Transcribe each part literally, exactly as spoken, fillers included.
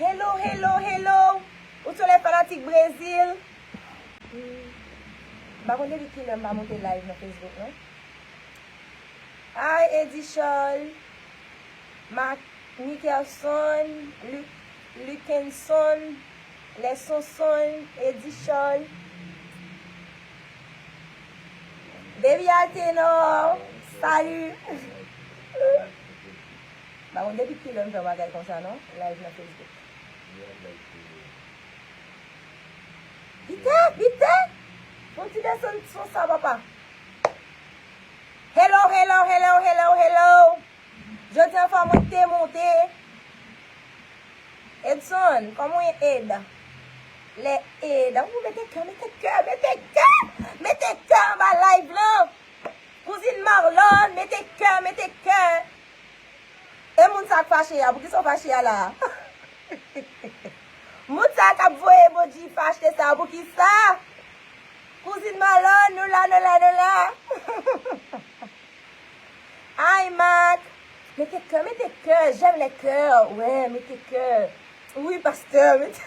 Hello, hello, hello. Où sont les fanatiques Brésil? M pa konn depi kilè m pa monte live nan Facebook, non. Hi, Eddy Charles, Mark Nickerson, Lu- Lukenson, Les Sonson, Eddy Charles, Baby Altenor, salut. M pa konn depi kilè m fè bagay konsa, non, live nan Facebook. Pita, pita. Fon ti desann son sa, papa. Hello, hello, hello, hello, hello. Jodi an fò mwen te monte. Edson, kòman w ye, Ed? Lè Ed, ou mete kè, mete kè, mete kè, mete kè anba live lan. Kouzin Marlon, mete kè, mete kè. E moun sa k fache a, poukisa w fache a la? Moun sa k ap voye emoji fache sa, poukisa? Kouzin Marlon, nou la, nou la, nou la. Ay, Mak. Mete kè, mete kè, j'aime les cœurs. Wè, mete kè. Wi, pastè, mete.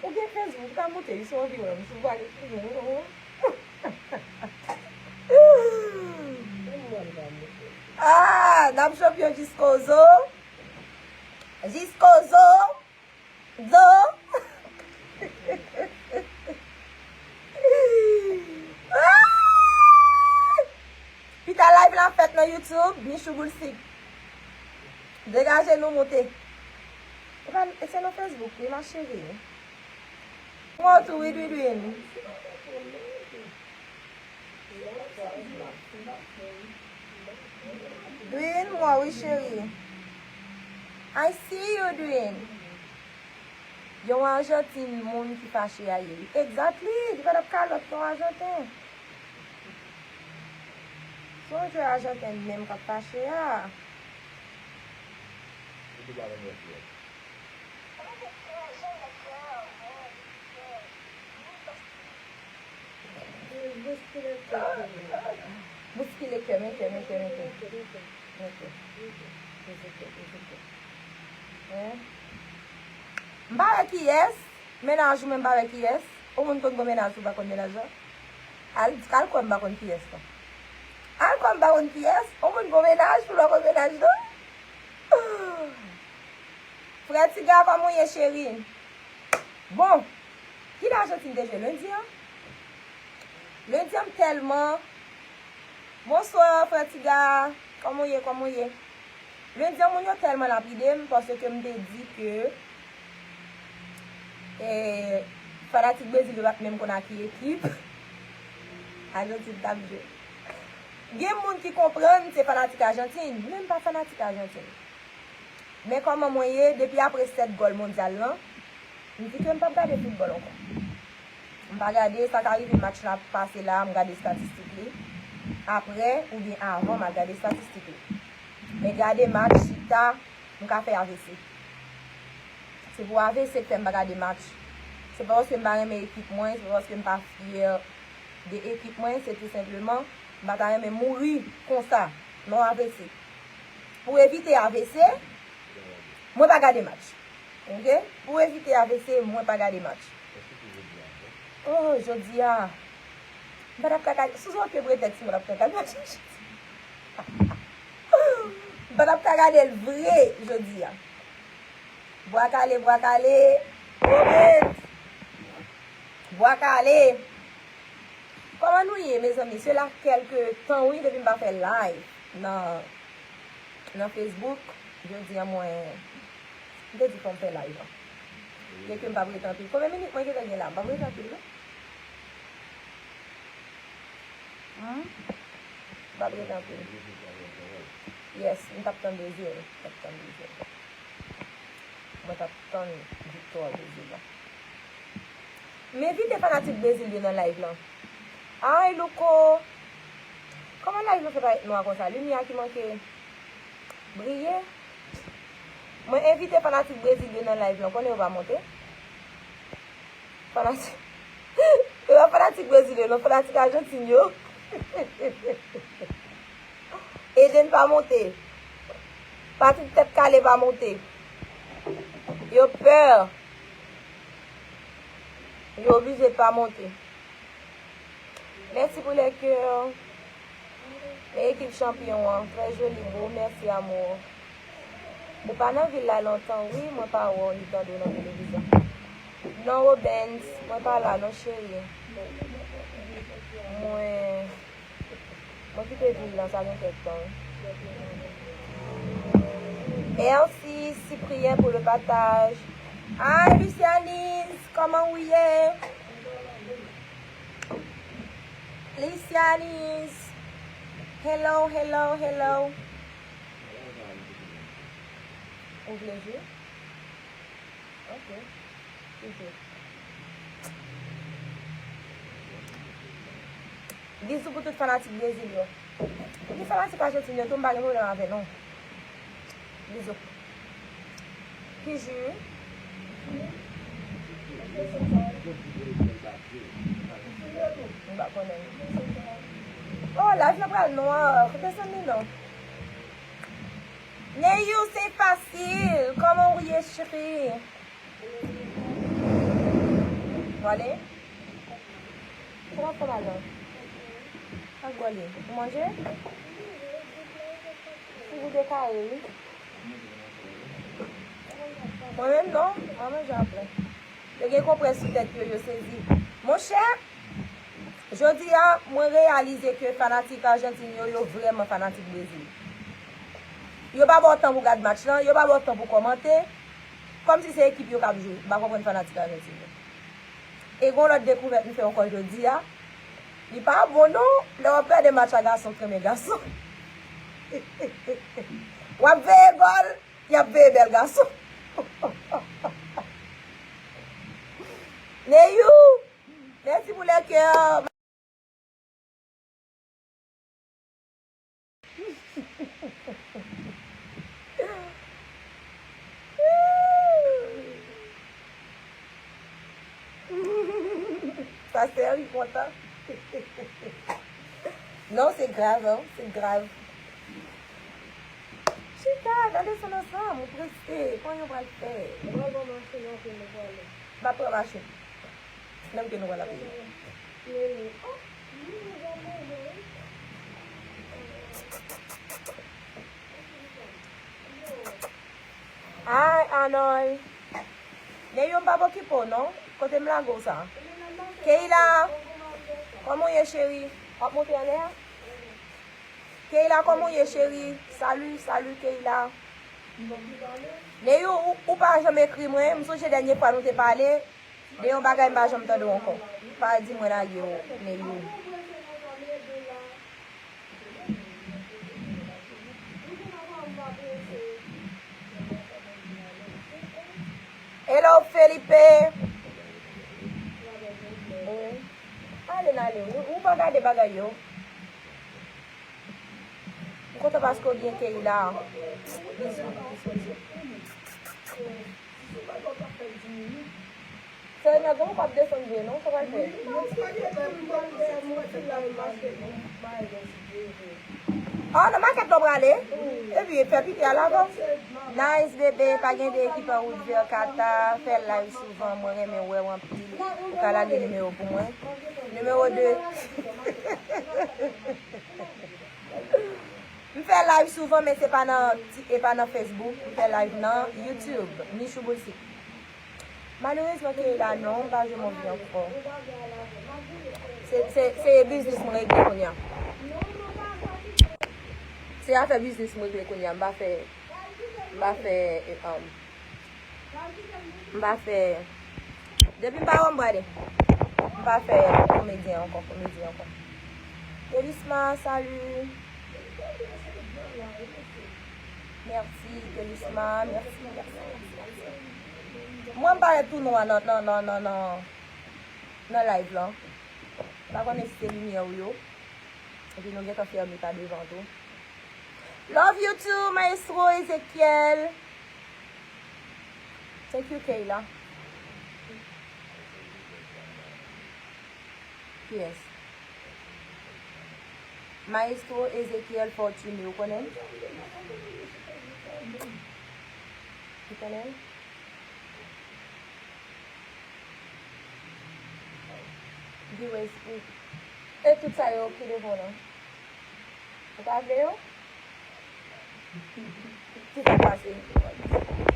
Ou gen Facebook, ou ka monte, li sou anviwon, si w pa gen, ou gen, ou, ou. Ah, n ap chanpyon jiskozo. Jiskozo. Zo. Pita live la fèt nan YouTube, Michou Boulsik. Degaje nou monte. E pa, e se nan Facebook, wi, ma chérie. Mwen tou, wi, Dwidwin. Dwin, mwen wi, cheri. I see you, Dwin. Yon Ajantin moun ki fache a ye. Exactly, li pa t ap kalòt yon Ajanten. Se yon jwè Ajanten menm k ap fache a. Bouskile kè, men kè, men kè, men kè. Men kè. Peze kè, peze kè. Hein? M pa wè kiyès. Mennaj ou menm pa wè kiyès. Ou moun konn gon mennaj ou pa konn mennaj la. Al, al kwè m pa konn kiyès non. Al kwè m pa konn kiyès. Ou moun gon mennaj ou pa konn mennaj non. Frè Tiga, kòman w ye, cheri? Bon, kilè Ajantin te jwe? Lendi an? Lendi an m tèlman. Bonswa, frè Tiga. Kòman w ye? Kòman w ye? Lendi an, moun yo tèlman lapide m paske m te di ke, eh, fanatik Brezil yo pa t menm konn ak ki ekip Ajantin t ap jwe. Gen moun ki konprann se fanatik Ajantin, men m pa fanatik Ajantin. Men kòman mwen ye, depi apre sèt gòl mondyal lan, m di ke m p ap gade foutbòl ankò. M pa gade, sa ka rive match la pase la, m gade estatistik li. Apre, oubyen avan, m al gade estatistik li. Men gade match, chita, m ka fè A V C. Se pou A V C k fè m pa gade match. Se pa paske m pa renmen ekip mwen, se pa paske m pa fyè de ekip mwen, se tou senpleman, m pa ta renmen mouri konsa, nan A V C. Pou evite A V C, mwen pa gade match. Oke? Pou evite A V C, mwen pa gade match. Oh, jodi a. M pa t ap ka gade. Sou oke pretèks, m pa t ap ka gade match. M pa t ap ka gade l vre jodi a. Bwa kale, bwa kale. Bwa kale. Kòman nou ye, mezanmi? Sela kèlke tan, wi, depi m pa fè live nan, nan Facebook. Jodi a, mwen, m te di fò m fè live an. Byenke m p ap ret anpil. Konbyen minit mwen gentan gen la? M p ap ret anpil, non. Hmm? M p ap ret anpil. Yes, m t ap tann Brezil. M t ap tann Brezil. Mwen t ap tann viktwa Brezil la. M envite fanatik Brezil yo nan live lan. Ay, Louko! Kòman live lan fè parèt nwa konsa? Limyè a ki manke briye? Mwen envite fanatik Brezil yo nan live lan. Konnen yo pa monte? Fanatik, yo pa fanatik Brezil yo, non, fanatik Ajantin yo. Eden pa monte. Patrick Tèt Kale pa monte. Yo pè. Yo oblije pa monte. Mèsi pou lè kè. Men ekip chanpyon an, trè joli boo, mèsi amour. Ou pa nan vil la lontan, wi, mwen pa wè w ni tande w nan televizyon. Non, Robens, mwen pa la non, cheri. Mwen, mwen kite vil la, sa gen kèk tan, wi. Mèsi, Cyprien, pou le pataj. Hi, Lucianise, kòman ou ye? Lucianise. Hello, hello, hello. Ou vle jwe? Ok. Ki jwe? Bizou pou tout fanatik Brezil yo. Pou ki fanatik Ajantin yo tou, m pa gen pwoblèm avè nou. Bizou. Ki ji? M pa konnen. Oh, live la pral nwa. Desann li non. Neyou, se fasil. Kòman ou ye, cheri? Wale? Kòman fè mal la? Ak gòl li. Ou manje? Ti goute kare, wi. Mwen menm non, mwen manje apre. Yo gen konprès sou tèt yo, yo sezi. Monchè, jodi a, mwen reyalize ke fanatik Ajantin yo, yo vrèman fanatik Brezil. Yo pa ba w tan pou gad match lan, yo pa ba w tan pou kòmante. Kòmsi se ekip yo k ap jwe. M pa konprann fanatik Ajantin yo. E gon lòt dekouvèt m fè ankò jodi a. Li pa bon non, lè w ap gade match a gason k renmen gason. W ap veye gòl, y ap veye bèl gason. Neyou, mèsi pou lè kè. Pastè Henry kontan. Non, se grav, hein, se grav. Chita, n a desann ansanm, ou prese, kòman yo pral fè? Mwen pran machin, anpil nou pwale. M ap pran machin. Menm ke nou wè l ap rive. Ay, Anoy. Neyou, m p ap okipe w non. Kote m lage w sa? Keila, kòman w ye, cheri? W ap monte anlè a? Keila, kòman w ye, cheri? Salut, salut, Keila. Neyou, ou, ou pa janm ekri mwen. M sonje dènye fwa nou te pale. De yon bagay m pa janm tande w ankò. Pa di mwen lage w, Neyou. Hello, Felipe. Ale n ale. Ou, ou pa gade bagay yo. M kontan paske w byen, Keila. Bizou, bizou, bizou. Serena, granmoun p ap desann vre non, sa pral fè. Ah, nan makèt la w prale? Epi, fè pike a lavan. Nice, bebe, pa gen de ekip an wout vè Kata, fè live souvan, mwen renmen wè w anpil. Ou ka lage nimewo pou mwen. Nimewo de. M fè live souvan, men se pa nan ti, e pa nan Facebook. M fè live nan YouTube, Michou Boulsik. Malerezman, Keila, non, m pa jwe Monvi ankò. Se, se, se biznis mwen regle kounye a. Se afè biznis mwen regle kounye a. M pa fè, m pa fè, e, um, M pa fè. Depi m pa wè m prale. M pa fè komedyen ankò, komedyen ankò. Kelisma, salut. Mèsi, Kelisma, mèsi, mèsi, mèsi, mèsi. Mwen m parèt tou nwa nan, nan, nan, nan, nan, nan live lan. M pa konnen si se limyè w yo. Epi nou gentan fèmen pa devan tou. Love you too, Maestro Ezekiel. Thank you, Kayla. Yes. Maestro Ezekiel Fortuné, ou konnen? Ou konnen? Viewers, wi. E tout sa yo ki devan w lan. Ou pa vle yo? Ki sa k pase?